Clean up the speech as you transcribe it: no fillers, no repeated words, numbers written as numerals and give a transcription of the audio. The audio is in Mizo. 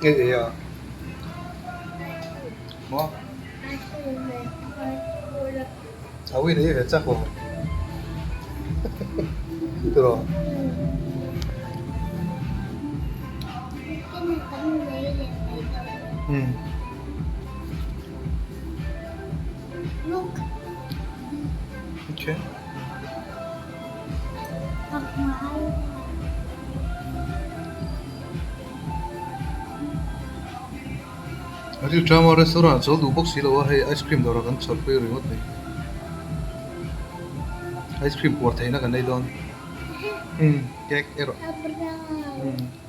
Nge ei a? Maw? A uin ei ve chak lo. Tiraw? Umm. Okay. A rilṭam a restaurant ah chawl duh bawk si lo a hei ice cream dawrah kan chawlhpui ringawt mai ice cream puar theihna kan nei dawn umm cake erawh umm.